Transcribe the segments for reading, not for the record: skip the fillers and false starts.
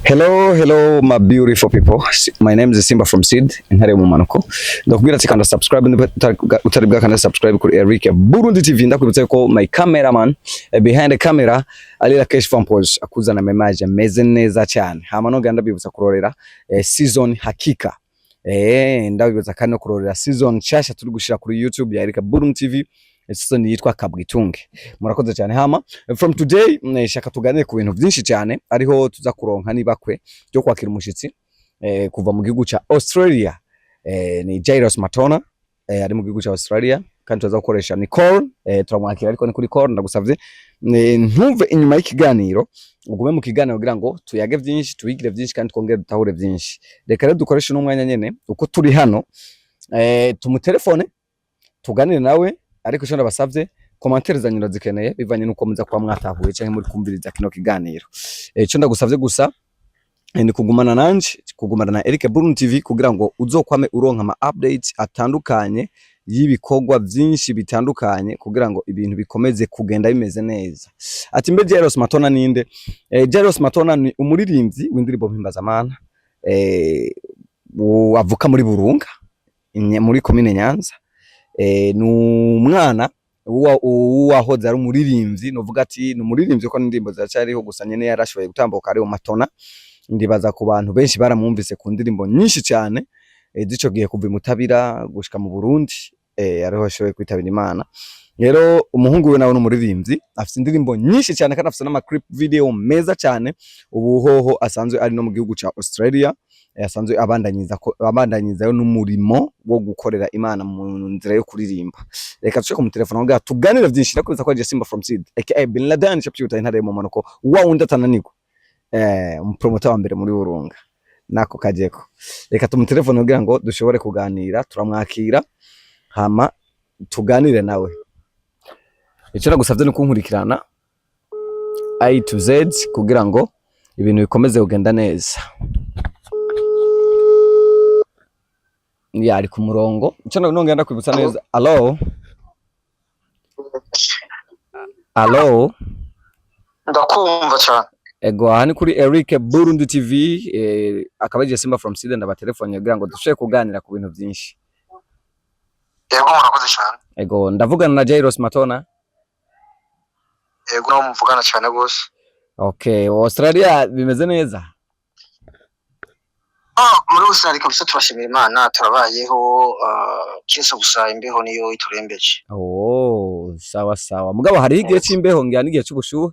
Hello, hello, my beautiful people. My name is Simba from Seed, intare mu manuko. Ndakubwira ati kanda subscribe niba utari bwakanda subscribe kuri Eric Burundi TV. Ndakwibutsa ko my cameraman, behind the camera Alila Cash Fampos akuzana memaje meze neza cyane. Hama no ndabibutsa kurorera season hakika. Ndabibutsa kandi no kurorera season nshasha turi gushira kuri YouTube ya Eric Burundi TV. Season yitwa Kabwitunge. Murakoze cyane. Hama from today shaka tuganire ku bintu byinshi cyane, ariho tuza kuronka nibakwe ryo kwakira umushitsi kuva mu gihugu ca Australia. Ni Jairos Matona, ari mu gihugu ca Australia, kandi tuza gukoresha ni call, turamwakira ariko ni kuri call. Ndagusavye ntuve inyuma y'ikiganiro, ugume mu kiganiro kugira ngo tuyage byinshi, tubigire byinshi kandi twongere dutahure byinshi. Reka rero dukoreshe n'umwanya nyene uko turi hano, tumutelefone tuganire nawe. Ariko ico ndabasavye, commentaire zanyu ndazikeneye bivanye nuko muza kuba mwatahuye canke muri kumviriza kino kiganiro. Ico ndagusavye gusa ni kugumana nanje, kugumana na Eric Burundi TV, kugira ngo uzokwame uronka ama updates atandukanye y'ibikorwa byinshi bitandukanye, kugira ngo ibintu bikomeze kugenda bimeze neza. Ati mbe Jairos Matona ninde? Jairos Matona ni umuririmbyi w'indirimbo mpimbazamana, avuka muri Burunga, muri komine Nyanza. Ni umwana uwahoze ari umuririmbyi, novuga ati ni umuririmbyi ko n'indirimbo ziracyariho, gusa nyene yarashoboye gutambuka ari Matona. Ndibaza ku bantu benshi baramwumvise ku ndirimbo nyinshi cyane z'ico gihe, kuva imutabira gushika mu Burundi, ariho ashoboye kwitabira Imana. Rero umuhungu we nawe ni umuririmbyi, afite indirimbo nyinshi cyane kandi afite n'ama clip video meza cyane. Ubu hoho asanzwe ari no mu gihugu ca Australia, asanzwe abandanyiza ko abandanyizayo n'umurimo wo gukorera Imana mu nzira yo kuririmba. Reka tuce ku mutelefone kugira tuganire byinshi. Ndakwibutsa ko Simba from Seed aka Bin Laden Chapter, intare mu manuko, wa wundi atananirwa, umupromota wa mbere muri Burunga nako kajeko. Reka tumutelefone kugira ngo dushobore kuganira. Turamwakira hama tuganire nawe. Icyo nagusavye ni kunkurikirana A to Z kugira ngo ibintu bikomeze kugenda neza. Ya, ari ku murongo. Icyo nongera ndakwibutsa neza. Allo, allo? Ndakumva cyane. Ego, aha ni kuri Eric Burundi TV, akaba ari Simba from Sweden, ndabatelefone kugira ngo dushobore kuganira ku bintu byinshi. Yego, murakoze cyane. Ego, ndavugana na Jairos Matona? Yego, nawe muvugana cyane rwose. Okay, Australia bimeze neza? Ah, muri rusange kabisa turashimira Imana, turabayeho, kiretse gusa imbeho niyo iturembeje. Oh, sawa sawa. Mugabo hari igihe c'imbeho ngira n'igihe c'ubushuhe.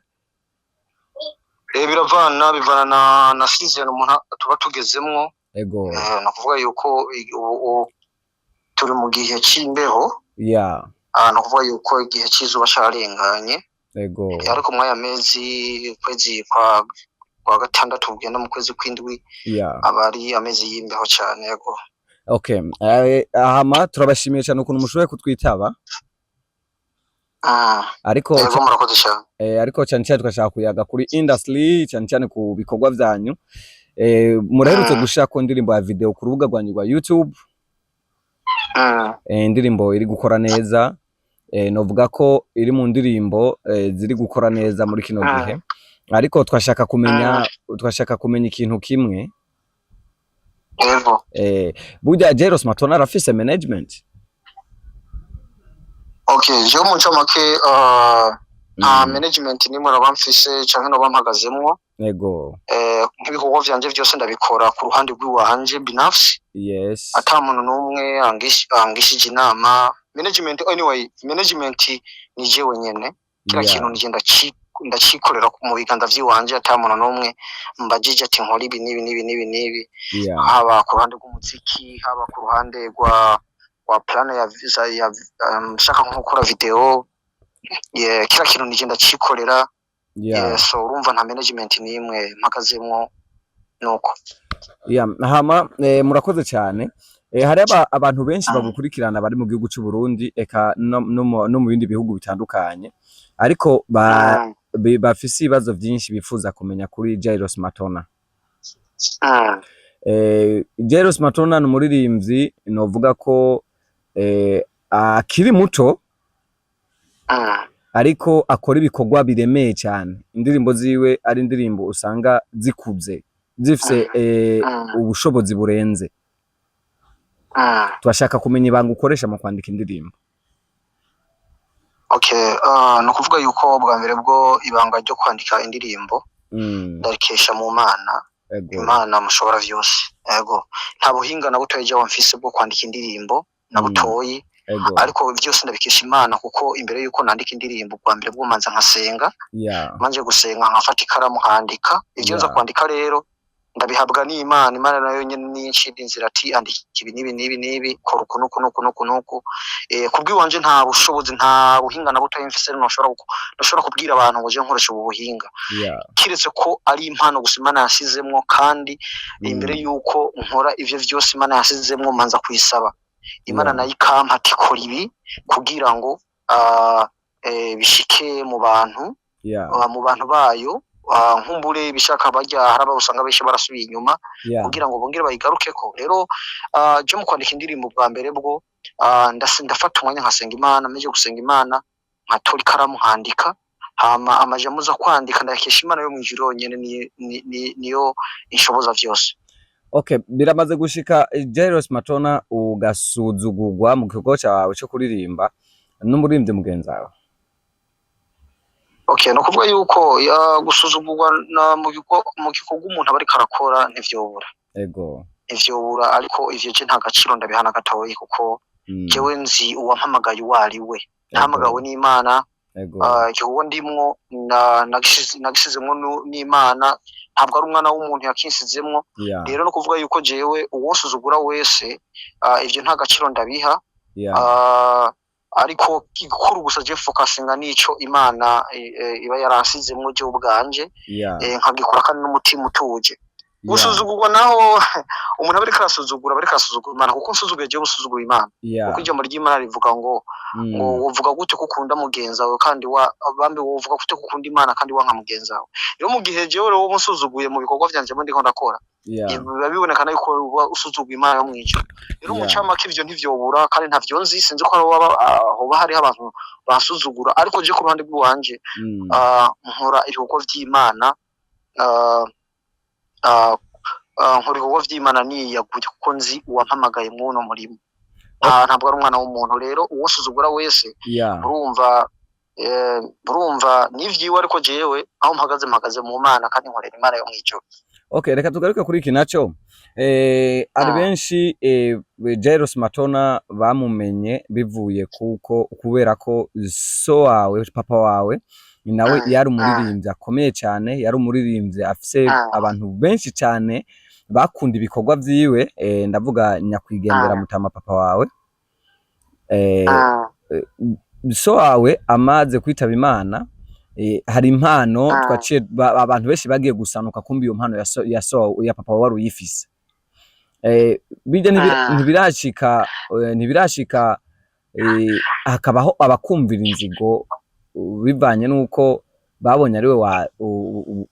Biravana, bivana na season umuntu tuba tugezemwo. Ni ukuvuga yuko ubu turi mu gihe c'imbeho. Ni ukuvuga yuko igihe c'izuba carenganye. Ariko muri aya mezi, ukwezi kwa gatandatu kugenda mu kwezi kw'indwi, aba ari amezi y'imbeho cyane, yego. Okay. Hama turabashimiye cyane ukuntu mushoboye kutwitaba. Ariko Yego, murakoze cyane. Ariko cyane cyane twashaka kuyaga kuri industry, cyane cyane ku bikorwa vyanyu. Muraherutse gushaka indirimbo ya video ku rubuga rwanyu rwa YouTube. Indirimbo iri gukora neza. Novuga ko iri mu ndirimbo ziri gukora neza muri kino gihe. Ariko twashaka kumenya ikintu kimwe. Burya Jairos Matona arafise management? Okay, jewe mu ncamake nta management nimwe noba mfise canke noba mpagazemwo. Nk'ibikorwa vyanje vyose ndabikora ku ruhande rw'iwanje binafsi, ata muntu n'umwe angishije inama. Management, anyway, management ni jewe nyene. Kila kintu nije ndacikorera mu biganza vy'iwanje, ata muntu n'umwe mbajije ati nkora ibi n'ibi n'ibi n'ibi n'ibi, haba ku ruhande rw'umuziki, haba ku ruhande rwa plan ya visa ya nshaka nko gukora video, yeah, kila kintu nije ndacikorera. Yeah, so urumva nta management n'imwe mpagazemwo, nuko. Yeah. Hama murakoze cyane. Hari abantu benshi bagukurikirana bari mu gihugu c'u Burundi, eka no mu bindi bihugu bitandukanye, ariko bafise ibibazo vyinshi bifuza kumenya kuri Jairos Matona. Jairos Matona ni umuririmbyi novuga ko akiri muto, ariko akora ibikorwa biremeye cyane. Indirimbo ziwe ari indirimbo usanga zikuze. zifise ubushobozi burenze. Turashaka kumenya ibanga ukoresha mu kwandika indirimbo. Okay, ni ukuvuga yuko bwa mbere bwo ibanga ryo kwandika indirimbo ndarikesha mu Mana. Imana mushobora vyose. Ego, nta buhinga na butoyi jewe mfise bwo kwandika indirimbo na butoyi, ariko byose ndabikesha Imana, kuko imbere yuko nandika indirimbo, bwa mbere bwo manza nkasenga. Manje gusenga, nkafata ikaramu nkandika ivyo nza kwandika. Rero ndabihabwa n'Imana. Imana nayo nyene nincira inzira ati: "Andika ibi n'ibi n'ibi n'ibi, kora uku n'uku n'uku n'uku n'uku." Kubw'iwanje nta bushobozi, nta buhinga na butoyi mfise noshobora kubwira abantu ngo je nkoresha ubu buhinga, kiretse ko ari impano gusa Imana yashizemwo. Kandi imbere yuko nkora ivyo vyose Imana yashizemwo, manza kuyisaba Imana, nayo ikampa ati: "Kora ibi kugira ngo bishike mu bantu, mu bantu bayo." Nkumbure ibishaka barya hari abo usanga benshi barasubiye inyuma, kugira ngo bongere bayigarukeko. Rero je mu kwandika indirimbo, bwa mbere bwo ndafata umwanya nkasenga Imana. Meje gusenga Imana, nkatora ikaramu nkandika. Hama amajambo uza kwandika ndayakesha Imana yo mw'ijuru yonyene, niyo inshoboza vyose. Okay, biramaze gushika Jairos Matona ugasuzugurwa mu gikorwa cawe co kuririmba n'umuririmbyi mugenzi wawe? Okay, no kuvuga yuko gusuzugurwa mu gikorwa umuntu aba ariko arakora ntivyobura. Ntivyobura, ariko ivyo je nta gaciro ndabihana gatoyi, kuko jewe nzi uwampamagaye uwo ari we. Nahamagawe n'Imana. Igikorwa ndimwo nagisizemwo n'Imana, ntabwo ari umwana w'umuntu yakinsizemwo. Rero no kuvuga yuko jewe uwonsuzugura wese, ivyo nta gaciro ndabiha. Ariko igikuru gusa je focusinga nico Imana iba yaransizemwo je ubwanje, nkagikora kandi n'umutima utuje. Gusuzugurwa naho, umuntu aba ariko arasuzugura, aba ariko arasuzugura Imana, kuko nsuzuguye jewe usuzugura Imana, kuko ijambo ry'Imana rivuga ngo wovuga gute ko ukunda mugenzi wawe kandi wa bambe, wovuga gute ko ukunda Imana kandi wanka mugenzi wawe? Rero mu gihe jewe rero woba unsuzuguye mu bikorwa vyanje mba ndiko ndakora, biba bibonekana yuko uba usuzuguye Imana yo mw'ijuru. Rero mu ncamake ivyo ntivyobura, kandi ntavyo nzi, sinzi ko hoba hariho abantu bansuzugura, ariko je ku ruhande rw'iwanje nkora ibikorwa vy'Imana, nkora ibikorwa vy'Imana niyaguye, kuko nzi uwampamagaye mw'uno murimo. Ntabwo ari umwana w'umuntu. Rero uwosuzugura wese, urumva nivyiwe, ariko jewe aho mpagaze, mpagaze mu Mana kandi nkorera Imana yo mw'ijuru. Okay, reka tugaruke kuri iki naco. Hari benshi Jairos Matona bamumenye bivuye kuko kubera ko so wawe, papa wawe nawe yari umuririmbyi akomeye cyane, yari umuririmbyi afise abantu benshi cyane bakunda ibikorwa vyiwe, ndavuga nyakwigendera Mutama papa wawe. So wawe amaze kwitaba Imana, hari impano twaciye abantu benshi bagiye gusanuka kumbi iyo mpano ya so ya papa wawe wari uyifise. Bijya ntibirashika hakabaho abakumvira inzigo bivanye nuko babonye ariwe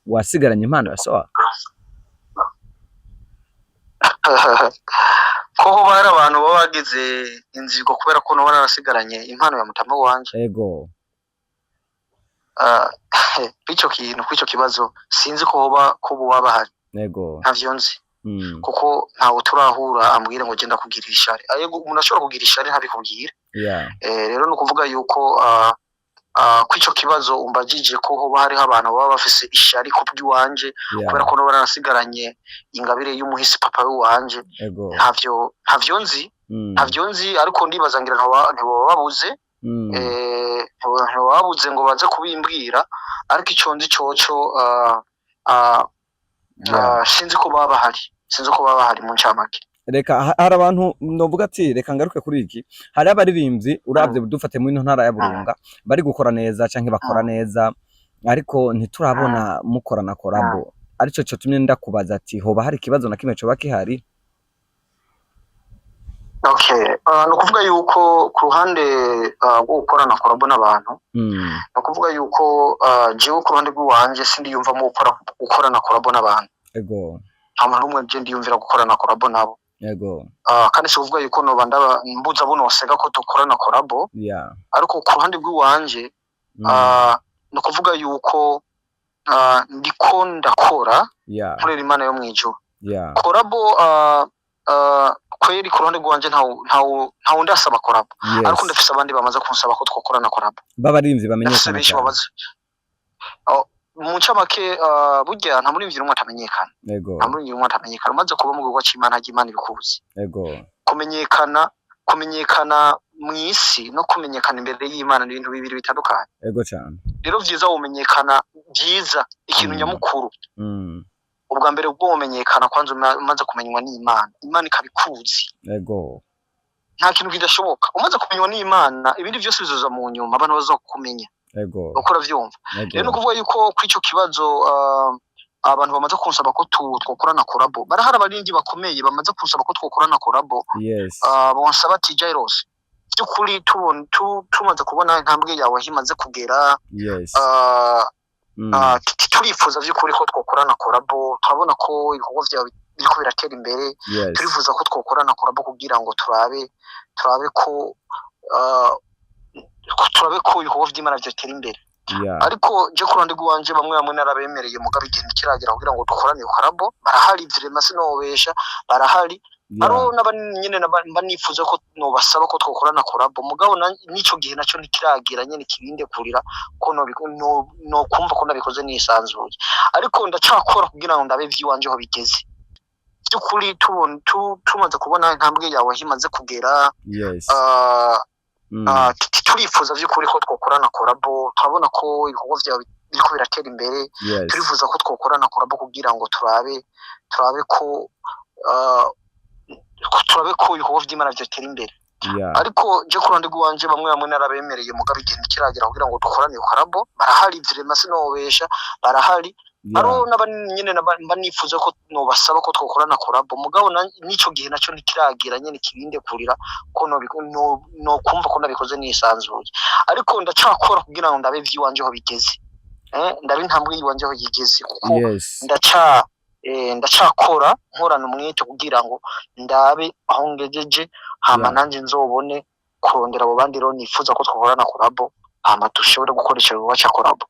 wasigaranye impano ya so wawe? Ko hoba hari abantu baba bagize inzigo kubera ko noba narasigaranye impano ya mutama wanje? Ego. Kw'ico kintu, kw'ico kibazo, sinzi ko hoba ko boba bahari. Ntavyo nzi, kuko ntawe turahura ambwire ngo genda kugira ishari. Ariko umuntu ashobora kugira ishari ntabikubwira. Rero ni ukuvuga yuko kw'ico kibazo umbajije ko hoba hariho abantu baba bafise ishari ku bw'iwanje kubera ko noba narasigaranye ingabire y'umuhisi papa w'iwanje, ntavyo nzi. Ntavyo nzi, ariko ndibaza ngira ntiboba babuze, ntiboba babuze ngo baze kubimbwira. Ariko ico nzi coco, sinzi ko baba bahari, sinzi ko baba bahari mu ncamake. Reka hari abantu novuga ati reka ngaruke kuri iki. Hari abaririmbyi uravye dufate muri ino ntara ya Burunga bari gukora neza canke bakora neza, ariko ntiturabona mukorana collabo, arico cotumye ndakubaza ati hoba hari ikibazo na kimwe coba kihari? Okay, ni ukuvuga yuko ku ruhande rwo gukorana collabo n'abantu, ni ukuvuga yuko jewe ku ruhande rw'iwanje sindiyumvamo gukorana collabo n'abantu. Nta muntu n'umwe je ndiyumvira gukorana collabo nabo. Kandi si ukuvuga yuko noba ndaba mbuza bunosega ko dukorana collabo, ariko ku ruhande rw'iwanje, ni ukuvuga yuko Ndiko ndakora nkorera Imana yo mw'ijuru. Collabo, kweri ku ruhande rwanje ntawe ndasaba collabo, ariko ndafise abandi bamaze kunsaba ko twokorana collabo. B'abaririmbyi Ndafise bamenyekana benshi cyane. bamaze. Oh, mu ncamake, burya nta muririmbyi n'umwe atamenyekana. Nta muririmbyi n'umwe atamenyekana. Umaze kuba mu gikorwa c'Imana, harya Imana ibikuzi. Kumenyekana mw'isi no kumenyekana imbere y'Imana ni ibintu bibiri bitandukanye. Ego cyane. Rero vyiza womenyekana, vyiza ikintu nyamukuru, ubwa mbere bwo womenyekana kwanza umaze kumenywa n'Imana, Imana ikabikuzi. Nta kintu kidashoboka. Umaze kumenywa n'Imana, ibindi vyose bizoza mu nyuma, abantu bazokumenya. Uko uravyumva rero, ni ukuvuga yuko kuri ico kibazo, abantu bamaze kunsaba ko twokorana collabo barahari. Abaririmbyi bakomeye bamaze kunsaba ko twokorana collabo, bonsaba ati: "Jairos, by'ukuri tumaze kubona intambwe yawe aho imaze kugera, turifuza by'ukuri ko twokorana collabo. Turabona ko ibikorwa byawe biriko biratera imbere. Turifuza ko twokorana collabo kugira ngo turabe ko ibikorwa vy'Imana vyotera imbere." Ariko je ku ruhande rw'iwanje, bamwe bamwe narabemereye, mugabo igihe ntikiragera kugira ngo dukorane iyo collabo. Barahari vraiment, sinobesha, barahari. Hariho n'abandi nyene mba nifuza ko nobasaba ko twokorana collabo, mugabo n'ico gihe naco ntikiragira nyene kibindekurira ko nokumva ko nabikoze nisanzuye. Ariko ndacakora kugira ngo ndabe ivy'iwanje aho bigeze. By'ukuri tumaze kubona intambwe yawe aho imaze kugera, turifuza by'ukuri ko twokorana collabo. Turabona ko ibikorwa vyawe biriko biratera imbere. Turifuza ko twokorana collabo kugira ngo turabe ko ibikorwa vy'Imana vyotera imbere. Ariko je ku ruhande rw'iwanje, bamwe bamwe narabemereye, mugabo igihe ntikiragera kugira ngo dukorane iyo collabo. Barahari vraiment, sinobesha, barahari. Hariho n'abandi nyene mba nifuza ko nobasaba ko twokorana collabo, mugabo n'ico gihe naco ntikiragira nyene kibindekurira ko nokumva ko nabikoze nisanzuye. Ariko ndacakora kugira ngo ndabe ivy'iwanje aho bigeze, ndabe intambwe y'iwanje aho yigeze, kuko ndacakora nkorana umwete kugira ngo ndabe aho ngejeje, hama nanje nzobone kurondera abo bandi rero nifuza ko twokorana collabo, hama dushobore gukoresha igikorwa ca collabo.